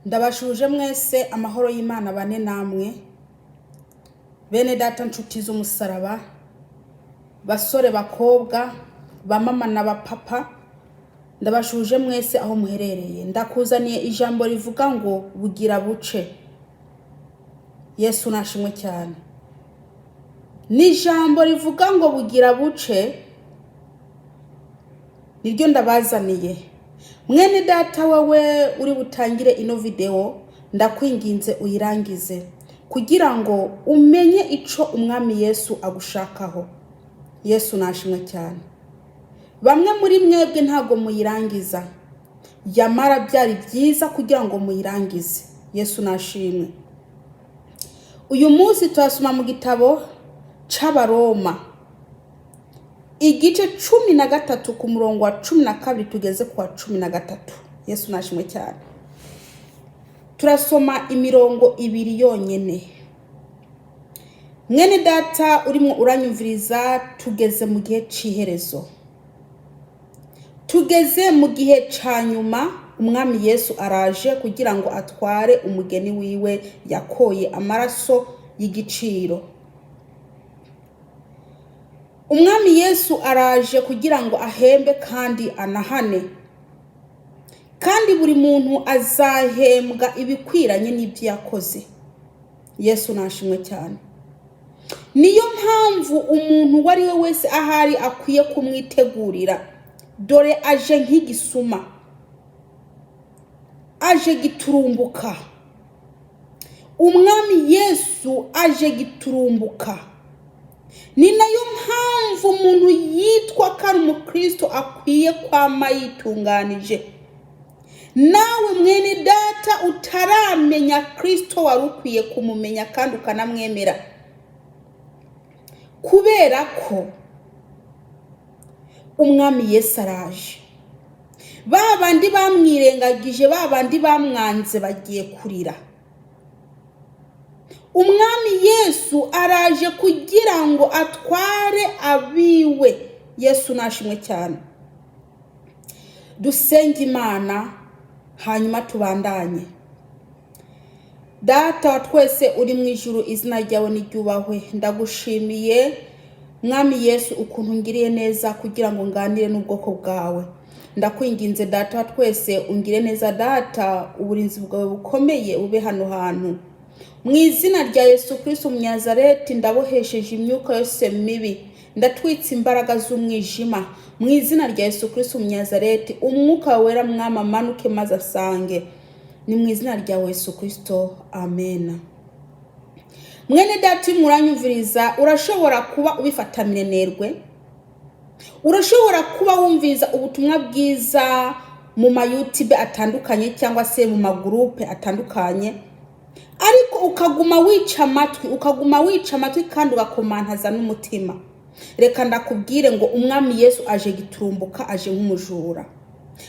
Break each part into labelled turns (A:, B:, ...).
A: Ndabashuje mwese, amahoro y'Imana bane namwe, bene data, nshuti z'umusaraba, basore, bakobwa, bamama na bapapa, ndabashuje mwese aho muherereye. Ndakuzaniye ijambo rivuga ngo bugira buce. Yesu nashimwe cyane. Ni ijambo rivuga ngo bugira buce, niryo ndabazaniye. Mwene data, wowe uri butangire ino videwo, ndakwinginze uyirangize kugira ngo umenye ico Umwami Yesu agushakaho. Yesu nashimwe cyane. Bamwe muri mwebwe ntabwo muyirangiza, yamara byari byiza kugira ngo muyirangize. Yesu nashimwe. Uyu munsi turasoma mu gitabo c'Abaroma, igice 13, ku murongo wa 12 tugeze ku wa 13. Yesu nashimwe cyane. Turasoma imirongo ibiri yonyene. Mwene data urimo uranyumviriza, tugeze mu gihe c'iherezo, tugeze mu gihe ca nyuma. Umwami Yesu araje kugira ngo atware umugeni wiwe yakoye amaraso y'igiciro. Umwami Yesu araje kugira ngo ahembe kandi anahane, kandi buri muntu azahembwa ibikwiranye n'ibyo yakoze. Yesu nashimwe cyane. Niyo mpamvu umuntu uwo ari we wese ahari akwiye kumwitegurira. Dore aje nk'igisuma, aje giturumbuka. Umwami Yesu aje giturumbuka. Ni nayo mpamvu umuntu yitwa ko ari umukristo akwiye kwama yitunganije. Nawe mwene data utaramenya Kristo, wari ukwiye kumumenya kandi ukanamwemera, kubera ko Umwami Yesu araje. Ba bandi bamwirengagije, ba bandi bamwanze, bagiye kurira. Umwami Yesu araje kugira ngo atware abiwe. Yesu nashimwe cyane. Dusenge Imana, hanyuma tubandanye. Data wa twese uri mu ijuru, izina ryawe niryubahwe. Ndagushimiye, Mwami Yesu, ukuntu ngiriye neza kugira ngo nganire n'ubwoko bwawe. Ndakwinginze, Data wa twese, ungire neza. Data, uburinzi bwawe bukomeye bube hano hantu. Mu izina rya Yesu Kristo Umunyazareti, ndabohesheje imyuka yose mibi, ndatwitse imbaraga z'umwijima mu izina rya Yesu Kristo Umunyazareti. Umwuka wera, Mwami, amanuke maze asange. Ni mu izina rya Yesu Kristo, amen. Mwene data urimo uranyumviriza, urashobora kuba ubifata minenerwe, urashobora kuba wumviriza ubutumwa bwiza mu ma YouTube atandukanye cyangwa se mu magurupe atandukanye, ariko ukaguma wica amatwi, ukaguma wica amatwi kandi ugakomantaza n'umutima. Reka ndakubwire ngo Umwami Yesu aje giturumbuka, aje nk'umujura.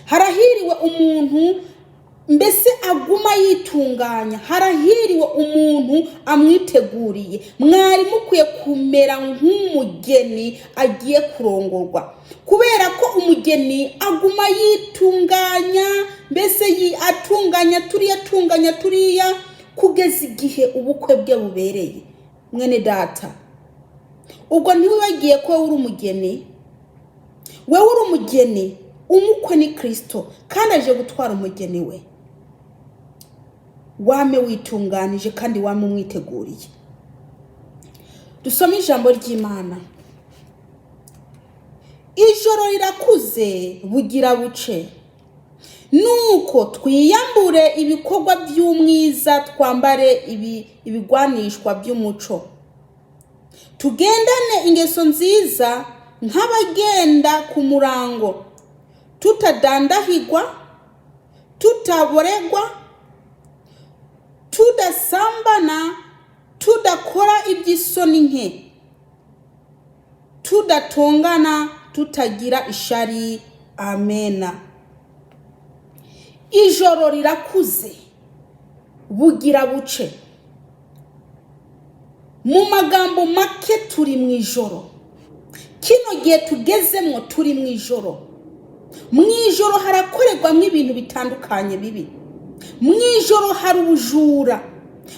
A: Harahiriwe umuntu mbese aguma yitunganya, harahiriwe umuntu amwiteguriye. Mwari mukwiye kumera nk'umugeni agiye kurongorwa, kubera ko umugeni aguma yitunganya, mbese atunganya turiya, atunganya turiya, kugeza igihe ubukwe bwe bubereye. Mwene data, ubwo ntiwibagiye ko wowe uri umugeni? Wowe uri umugeni, umukwe ni Kirisito, kandi aje gutwara umugeni we. Wame witunganije kandi wame umwiteguriye. Dusome ijambo ry'Imana. Ijoro rirakuze, bugira buce. Nuko twiyambure ibikorwa by'umwiza, twambare ibigwanishwa by'umuco. Tugendane ingeso nziza nk'abagenda ku murango, tutadandahigwa, tutaboregwa, tudasambana, tudakora iby'isoni nke, tudatongana, tutagira ishari. Amena. Ijoro rirakuze, bugira buce. Mu magambo make, turi mu ijoro. Kino gihe tugezemo turi mu ijoro. Mu ijoro harakorerwamo ibintu bitandukanye bibi. Mu ijoro hari ubujura,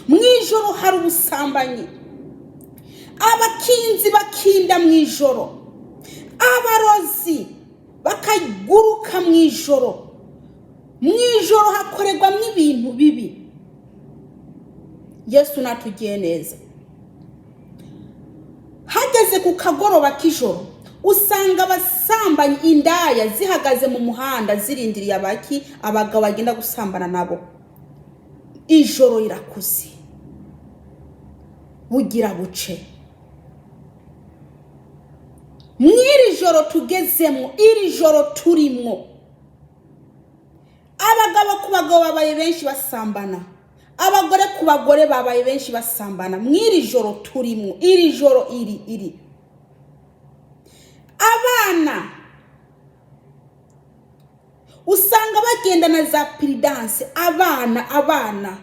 A: mu ijoro hari ubusambanyi, abakinzi bakinda mu ijoro, abarozi bakaguruka mu ijoro. Mu ijoro hakorerwamo ibintu bibi. Yesu natugiye neza. Hageze ku kagoroba k'ijoro, usanga abasambanyi, indaya zihagaze mu muhanda zirindiriye abaki abagabo bagenda gusambana nabo. Ijoro rirakuze, bugira buce. Mw'iri joro tugezemo, iri joro turimwo, abagabo ku bagabo babaye benshi basambana, abagore ku bagore babaye benshi basambana. Mw'iri joro turimwo, iri joro iri abana usanga bagenda na za piridanse. Abana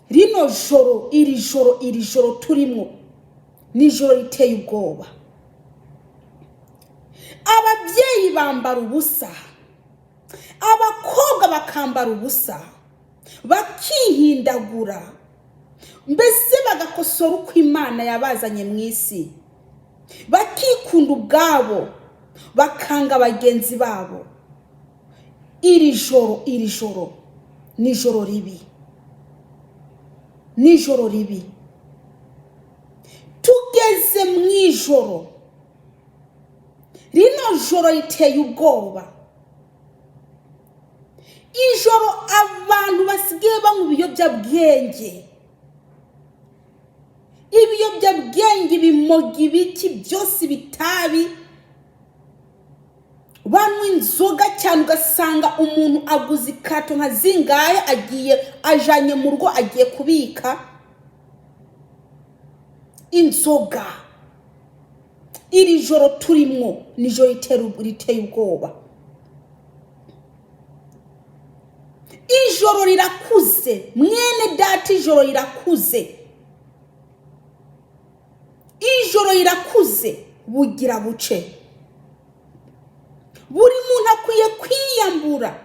A: rino joro, iri joro turimwo ni ijoro riteye ubwoba. Ababyeyi bambara ubusa, abakobwa bakambara ubusa, bakihindagura, mbese bagakosora uko Imana yabazanye mu isi, bakikunda ubwabo, bakanga bagenzi babo. Iri joro ni ijoro ribi, ni ijoro ribi. Tugeze mu ijoro, rino joro riteye ubwoba, ijoro abantu basigaye banywa ibiyobyabwenge, ibiyobyabwenge, ibimogi, ibiki byose, ibitabi, banywa inzoga cyane, ugasanga umuntu aguze ikato nka zingahe, agiye ajanye mu rugo, agiye kubika inzoga. Iri joro turimwo ni ijoro riteye ubwoba. Ijoro rirakuze, mwene data, ijoro rirakuze, ijoro rirakuze, bugira buce. Buri muntu akwiye kwiyambura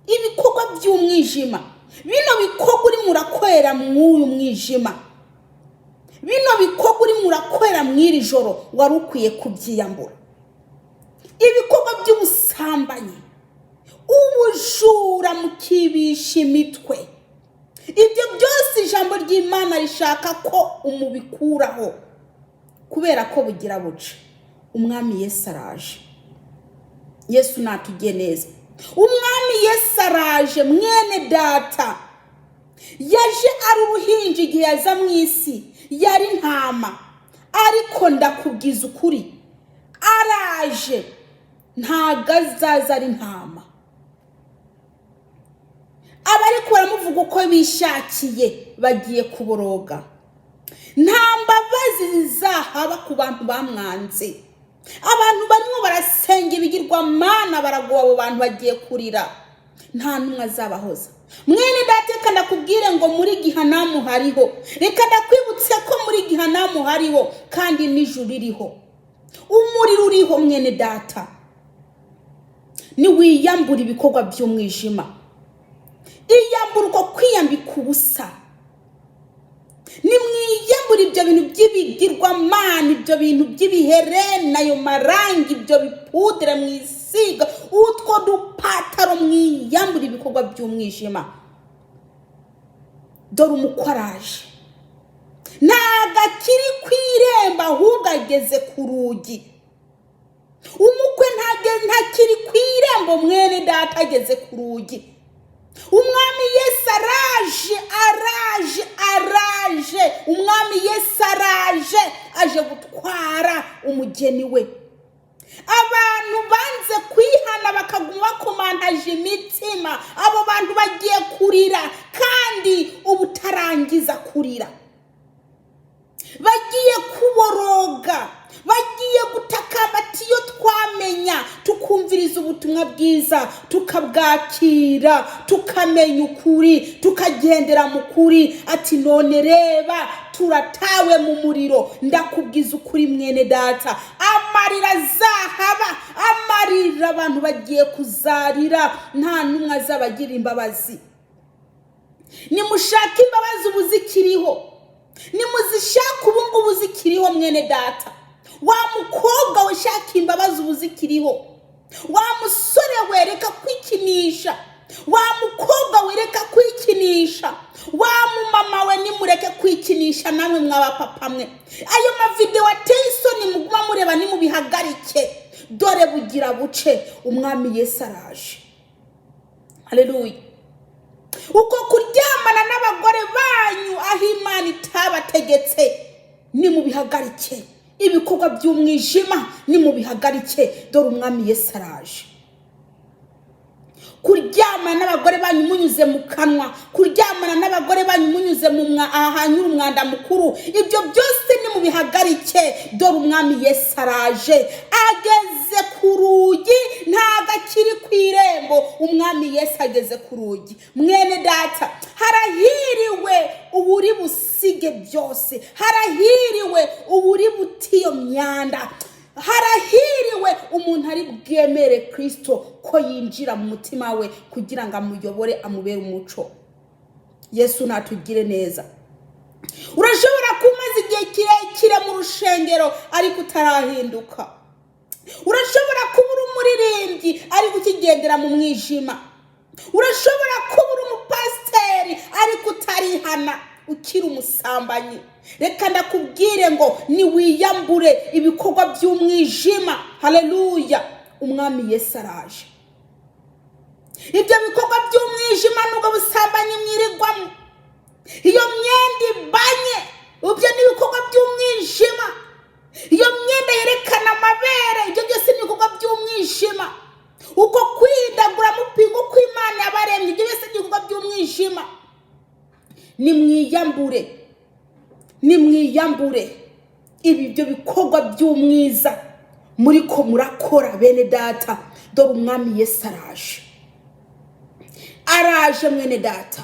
A: ibikorwa by'umwijima. Bino bikorwa urimo urakorera mw'uyu mwijima, bino bikorwa urimo urakorera mw'iri joro, wari ukwiye kubyiyambura. Ibikorwa by'ubusambanyi, ubujura, mukibisha imitwe, ibyo byose ijambo ry'Imana rishaka ko umubikuraho, kubera ko bugira buce. Umwami Yesu araje. Yesu natugiye neza. Umwami Yesu araje, mwene data. Yaje ari uruhinja. Igihe yaza mu isi yari ntama, ariko ndakubwiza ukuri, araje, ntabwo azaza ari ntama. Abariko baramuvuga uko bishakiye bagiye kuboroga. Nta mbabazi zizahaba ku bantu bamwanze. Abantu barimo barasenga ibigirwamana baragowe. Abo bantu bagiye kurira, nta n'umwe azabahoza. Mwene data, reka ndakubwire ngo muri gihanamu hariho, reka ndakwibutse ko muri gihanamu hariho, kandi n'ijuru ririho, umuriro uriho. Mwene data, niwiyambura ibikorwa by'umwijima, iyambura uko kwiyambika ubusa, nimwiyambura ibyo bintu by'ibigirwamana, ibyo bintu by'ibiherena, ayo marangi, ibyo bipudire mwisiga, utwo dupataro, mwiyambura ibikorwa by'umwijima. Dore umukwe araje, ntabwo akiri ku irembo, ahubwo ageze ku rugi. Umukwe ntakiri ku irembo, mwene data, ageze ku rugi. Umwami Yesu araje, araje, araje. Umwami Yesu araje, aje gutwara umugeni we. Abantu banze kwihana bakaguma bakomantaje imitima, abo bantu bagiye kurira, kandi ubutarangiza kurira bagiye kuboroga, bagiye gutaka bati: "Iyo twamenya, tukumviriza ubutumwa bwiza, tukabwakira, tukamenya ukuri, tukagendera mu kuri," ati: "None reba." Turatawe mu muriro. Ndakubwiza ukuri, mwene data, amarira azahaba, amarira abantu bagiye kuzarira, nta n'umwe azabagira imbabazi. Nimushake imbabazi ubu zikiriho, nimuzishake ubu ngubu zikiriho. Mwene data, wa mukobwa we, shaka imbabazi ubu zikiriho. Wa musore we, reka kwikinisha. Wa mukobwa we, reka kwikinisha. Wa mumama we, nimureke kwikinisha. Namwe mwaba mwe, ayo mavidewo ateye isoni muguma mureba, nimubihagarike. Dore bugira buce, Umwami Yesu araje. Haleluya! Uko kuryamana n'abagore banyu aho Imana itabategetse, nimubihagarike. Ibikorwa by'umwijima nimubihagarike. Dore Umwami Yesu araje. Kuryamana n'abagore banyu munyuze mu kanwa, kuryamana n'abagore banyu munyuze mu ahanyura umwanda mukuru, ibyo byose nimubihagarike. Dore Umwami Yesu araje, ageze ku rugi, ntabwo akiri ku irembo. Umwami Yesu ageze ku rugi. Mwene data, harahiriwe uwuri busige byose, harahiriwe uwuri buti iyo myanda, harahiriwe umuntu ari bwemere Kirisito ko yinjira mu mutima we kugira ngo amuyobore, amubere umuco. Yesu natugire neza. Urashobora kuba umaze igihe kirekire mu rushengero ariko utarahinduka. Urashobora kuba uri umuririmbyi ariko ukigendera mu mwijima. Urashobora kuba uri umupasiteri ariko utarihana, ukiri umusambanyi. Reka ndakubwire ngo niwiyambure ibikorwa by'umwijima. Haleluya! Umwami Yesu araje. Ibyo bikorwa by'umwijima, nubwo busambanyi mwirirwamo, iyo myenda ibanye, ibyo ni ibikorwa by'umwijima. Iyo myenda yerekana amabere, ibyo byose ni ibikorwa by'umwijima. Uko kwihindagura mupinga uko Imana yabaremye, ibyo byose ni ibikorwa by'umwijima. Nimwiyambure, nimwiyambure ibi byo bikorwa by'umwiza muri ko murakora. Bene data, dore Umwami Yesu araje, araje. Mwene data,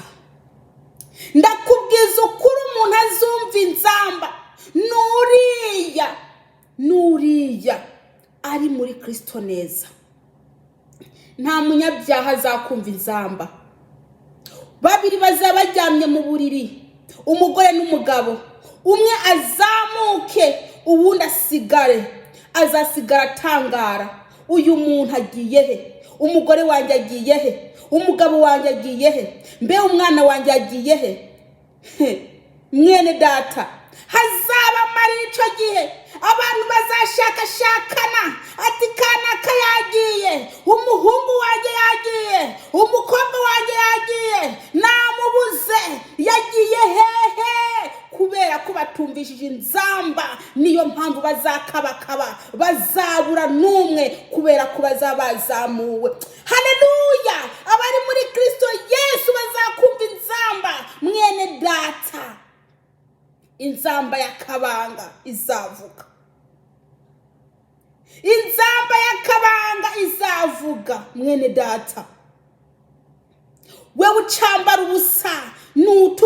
A: ndakubwiza ukuri, umuntu azumva inzamba nuriya, nuriya ari muri Kirisito neza. Nta munyabyaha azakumva inzamba. Babiri bazaba baryamye mu buriri, umugore n'umugabo, umwe azamuke uwundi asigare. Azasigara atangara: uyu muntu agiye he? Umugore wanjye agiye he? Umugabo wanjye agiye he? Mbe umwana wanjye agiye he? Mwene data, hazaba amarira icyo gihe. Abantu bazashakashakana, ati: "Kanaka yagiye, umuhungu wanjye yagiye, umukobwa wanjye yagiye, namubuze, yagiye hehe?" Kubera ko batumvishije inzamba, niyo mpamvu bazakabakaba, bazabura n'umwe, kubera ko bazaba bazamuwe. Haleluya! Abari muri Kirisito Yesu bazakumva inzamba. Mwene data, inzamba ya kabanga izavuga, inzamba ya kabanga izavuga. Mwene data, wewe ucambara ubusa, nuta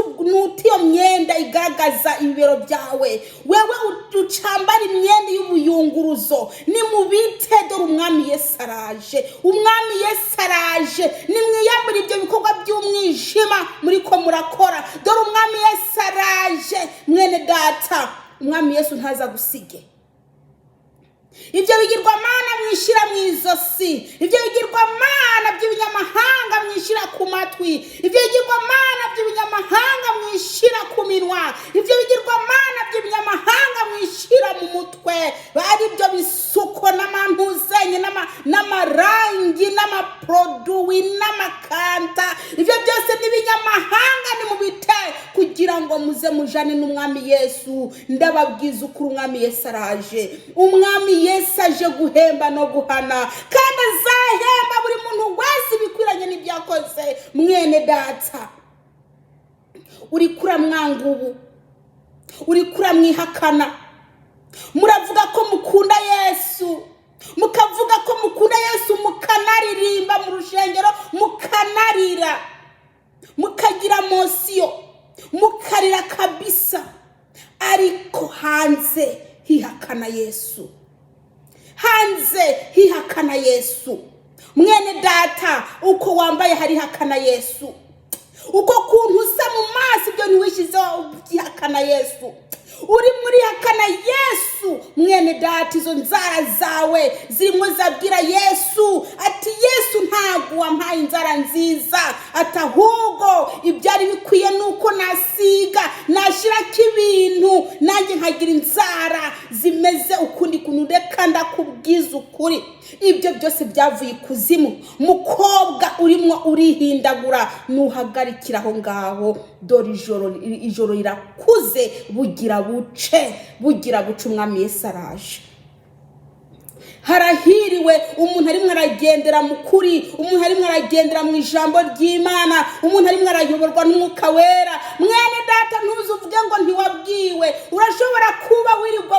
A: iyo myenda igaragaza ibibero byawe, wewe ucambara imyenda y'ubuyunguruzo, nimubite. Dore Umwami Yesu araje, Umwami Yesu araje. Nimwiyambure ibyo bikorwa by'umwijima muri ko murakora. Dore Umwami Yesu araje. Mwene data, Umwami Yesu ntaza gusige. Ibyo bigirwamana mwishyira mu izosi, ibyo bigirwamana by'ibinyamahanga mwishyira ku matwi, ibyo bigirwamana by'ibinyamahanga mwishyira ku minwa, ibyo bigirwamana by'ibinyamahanga mwishyira mu mutwe, ari byo bisuko n'amantuzenye n'amarangi n'amaproduwi n'amakanta, ibyo byose n'ibinyamahanga, nimubite kugira ngo muze mujane n'Umwami Yesu. Ndababwiza ukuri, Umwami Yesu araje. Umwami Yesu aje guhemba no guhana, kandi azahemba buri muntu wese ibikwiranye n'ibyo yakoze. Mwene data, uri kuramwanga ubu, uri kuramwihakana. Muravuga ko mukunda Yesu, mukavuga ko mukunda Yesu, mukanaririmba mu rushengero, mukanarira, mukagira émotion, mukarira kabisa. Ariko hanze hihakana Yesu, hanze hihakana Yesu. Mwene Data, uko wambaye harihakana Yesu. Uko kuntu usa mu maso, ibyo ntiwishyizeho, byihakana Yesu. Uri muri hakana Yesu. Mwene Data, izo nzara zawe zirimo zabwira Yesu ati: "Yesu, ntabwo wampaye inzara nziza," ati ahubwo ibyari bikwiye ni uko nasiga, nashyirako ibintu, nanjye nkagira inzara zimeze ukundi kuntu. Reka ndakubwiza ukuri, ibyo byose byavuye ikuzimu. Mukobwa urimo urihindagura, nuhagarikira aho ngaho. Dore ijoro, ijoro rirakuze, bugira buce, bugira buce, Umwami Yesu araje. Harahiriwe umuntu arimo aragendera mu kuri, umuntu arimo aragendera mu ijambo ry'Imana, umuntu arimo arayoborwa n'Umwuka Wera. Mwene Data, ntuzuvuge ngo ntiwabwiwe. Urashobora kuba wirirwa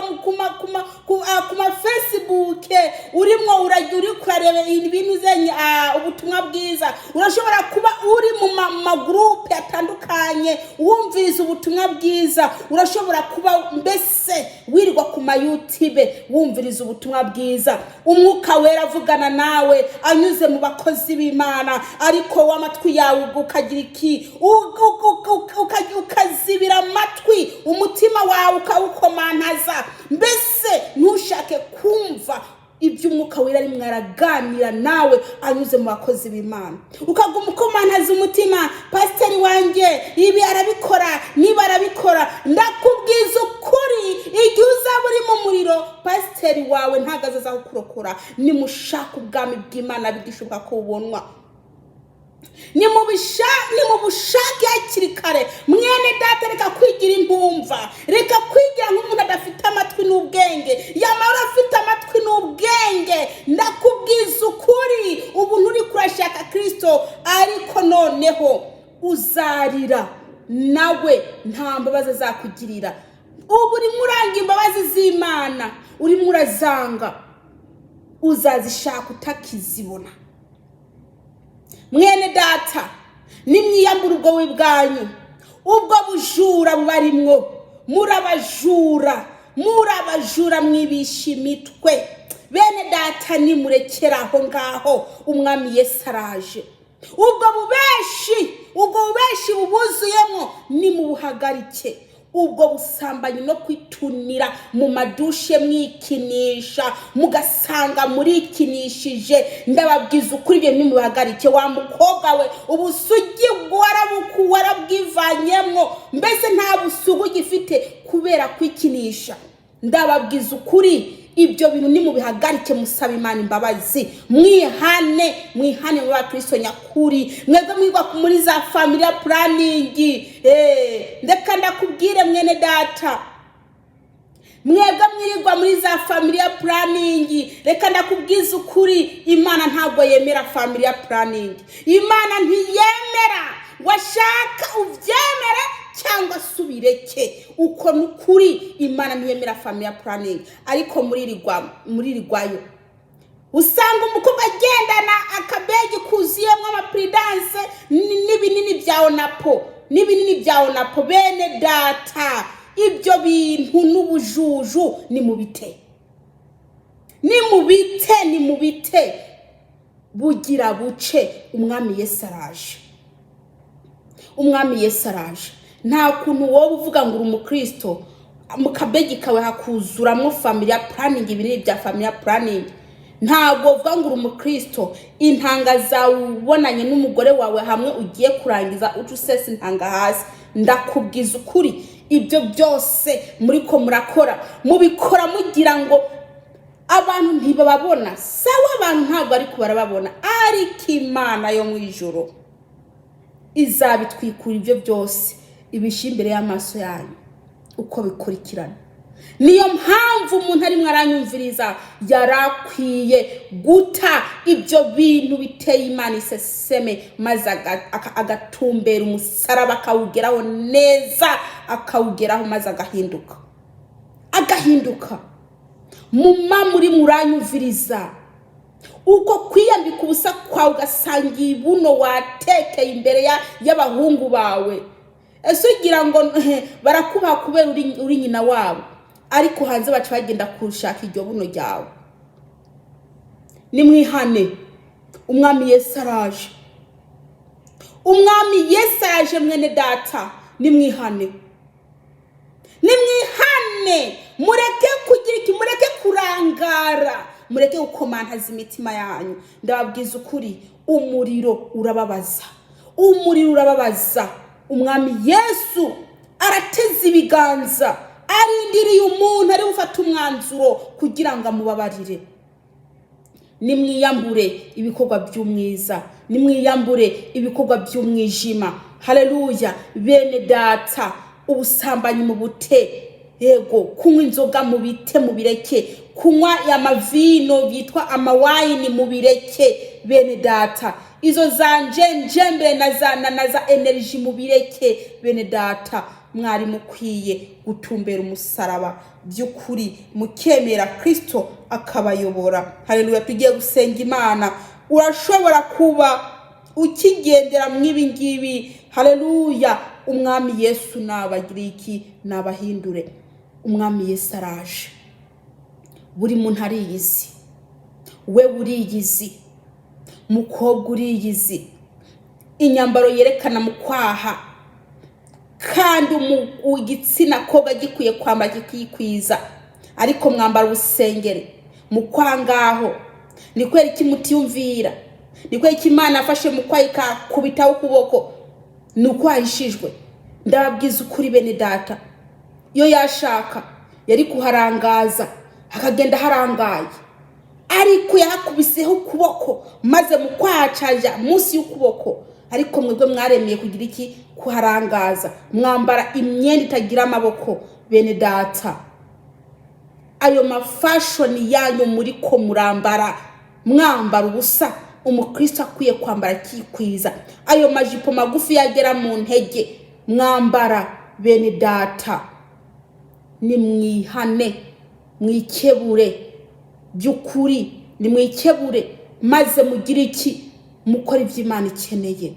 A: ku ma Facebook, urimo urajya uri kurareba ibintu zenye ubutumwa bwiza. Urashobora kuba uri mu magurupe atandukanye wumviriza ubutumwa bwiza. Urashobora kuba mbese wirirwa ku ma YouTube wumviriza ubutumwa bwiza, Umwuka Wera avugana nawe anyuze mu bakozi b'Imana, ariko w'amatwi yawe ukagira iki? Ukazibira amatwi, umutima wawe ukawukomantaza, mbese ntushake kumva iby'Umwuka Wera arimo araganira nawe anyuze mu bakozi b'Imana. Ukaguma ukomantaza umutima: "Pasiteri wanjye ibi arabikora." Niba arabikora, ndakubwiza ukuri, igihe uzaba uri mu muriro, pasiteri wawe ntabwo azaza kukurokora. Nimushaka ubwami bw'Imana bigishoboka ko bubonwa, nimubushake hakiri kare. Mwene Data, reka kwigira intumva, reka kwigira nk'umuntu adafite amatwi n'ubwenge, yamara afite amatwi n'ubwenge. Ndakubwiza ukuri, ubu nturi kurashaka Kirisito, ariko noneho uzarira nawe, nta mbabazi azakugirira. Ubu urimo uranga imbabazi z'Imana, urimo urazanga, uzazishaka utakizibona. Mwene Data, nimwiyambura ubwo we bwanyu, ubwo bujura bubarimwo. Murabajura, murabajura, mwibisha imitwe. Bene Data, nimurekera aho ngaho, Umwami Yesu araje. Ubwo bubeshi, ubwo bubeshi bubuzuyemo, nimubuhagarike. Ubwo busambanyi no kwitunira mu madushe mwikinisha, mugasanga murikinishije, ndababwiza ukuri, ibyo nimubihagarike. Wa mukobwa we, ubusugi warabwivanyemwo, mbese nta busugu ugifite kubera kwikinisha. Ndababwiza ukuri, ibyo bintu nimubihagarike, musaba Imana imbabazi, mwihane, mwihane mu bakristo nyakuri. Mwebwe mwigwa muri za family planning, ndeka ndakubwire, mwene Data, mwebwe mwirirwa muri za family planning, reka ndakubwiza ukuri, Imana ntabwo yemera family planning. Imana ntiyemera. Washaka ubyemere cyangwa se ubireke, uko ni ukuri. Imana ntiyemera family planning, ariko muririgwayo. Usanga umukobwa agendana akabegi kuzuyemo ama Prudence n'ibinini bya Onapo, n'ibinini bya Onapo. Bene Data, ibyo bintu n'ubujuju, ni mu bite, ni mu bite, ni mu bite. Bugira buce, Umwami Yesu araje, Umwami Yesu araje. Nta kuntu wowe uvuga ngo uri umukristo, mu kabegi kawe hakuzuramo family planning, ibinini bya family planning. Ntabwo uvuga ngo uri umukristo, intanga zawe ubonanye n'umugore wawe hamwe ugiye kurangiza, uca usesa intanga hasi. Ndakubwiza ukuri, ibyo byose muri ko murakora, mubikora mugira ngo abantu ntibababona. Sawa, abantu ntabwo ariko barababona, ariko Imana yo mu ijoro izabitwikura ibyo byose, ibishyira imbere y'amaso yanyu uko bikurikirana. Niyo mpamvu umuntu arimo aranyumviriza yari akwiye guta ibyo bintu biteye Imana iseseme, maze agatumbera umusaraba, akawugeraho neza, akawugeraho maze agahinduka, agahinduka. Muma muri muranyumviriza, uko kwiyambika ubusa kwawe, ugasanga ibuno watekeye imbere y'abahungu bawe. Ese ugira ngo barakubaha kubera uri nyina wabo? Ariko hanze baca bagenda kushaka iryo buno ryawe. Nimwihane, Umwami Yesu araje, Umwami Yesu araje. Mwene data, nimwihane, nimwihane, mureke kugira iki, mureke kurangara, mureke gukomantaza imitima yanyu. Ndababwiza ukuri, umuriro urababaza, umuriro urababaza. Umwami Yesu arateze ibiganza, arindiriye umuntu ari gufata umwanzuro kugira ngo amubabarire. Nimwiyambure ibikorwa by'umwiza, nimwiyambure ibikorwa by'umwijima. Haleluya! Bene data, ubusambanyi mu bute, yego, kunywa inzoga mu bite, mu bireke, kunywa amavino byitwa amawayini mu bireke. Bene data, izo za njenjembere na za energy mu bireke. Bene data, mwari mukwiye gutumbera umusaraba by'ukuri, mukemera Kristo akabayobora. Haleluya! Tugiye gusenga Imana. Urashobora kuba ukigendera mu ibi ngibi. Haleluya! Umwami Yesu nabagiriye iki? Nabahindure. Umwami Yesu araje. Buri muntu ariyizi, we uriyizi, mukobwa uriyizi, inyambaro yerekana mu kwaha, kandi igitsina kobwa gikwiye kwambara kikikwiza, ariko mwambara ubusengere mu kwangaho. Ni kubera iki mutiyumvira? Ni kubera iki Imana yafashe mu kwaha ikakubitaho ukuboko? Ni uko wahishijwe. Ndababwiza ukuri, bene data, iyo yashaka yari kuharangaza hakagenda harangaye, ariko yahakubiseho ukuboko, maze mu kwacaja munsi y'ukuboko. Ariko mwebwe mwaremeye kugira iki? Kuharangaza, mwambara imyenda itagira amaboko. Bene data, ayo ma fashion yanyu muri ko murambara, mwambara ubusa, umukristo akwiye kwambara akikwiza. Ayo majipo magufi yagera mu ntege mwambara, bene data, nimwihane, mwikebure by'ukuri, nimwikebure maze mugire iki? Mukore ibyo Imana ikeneye.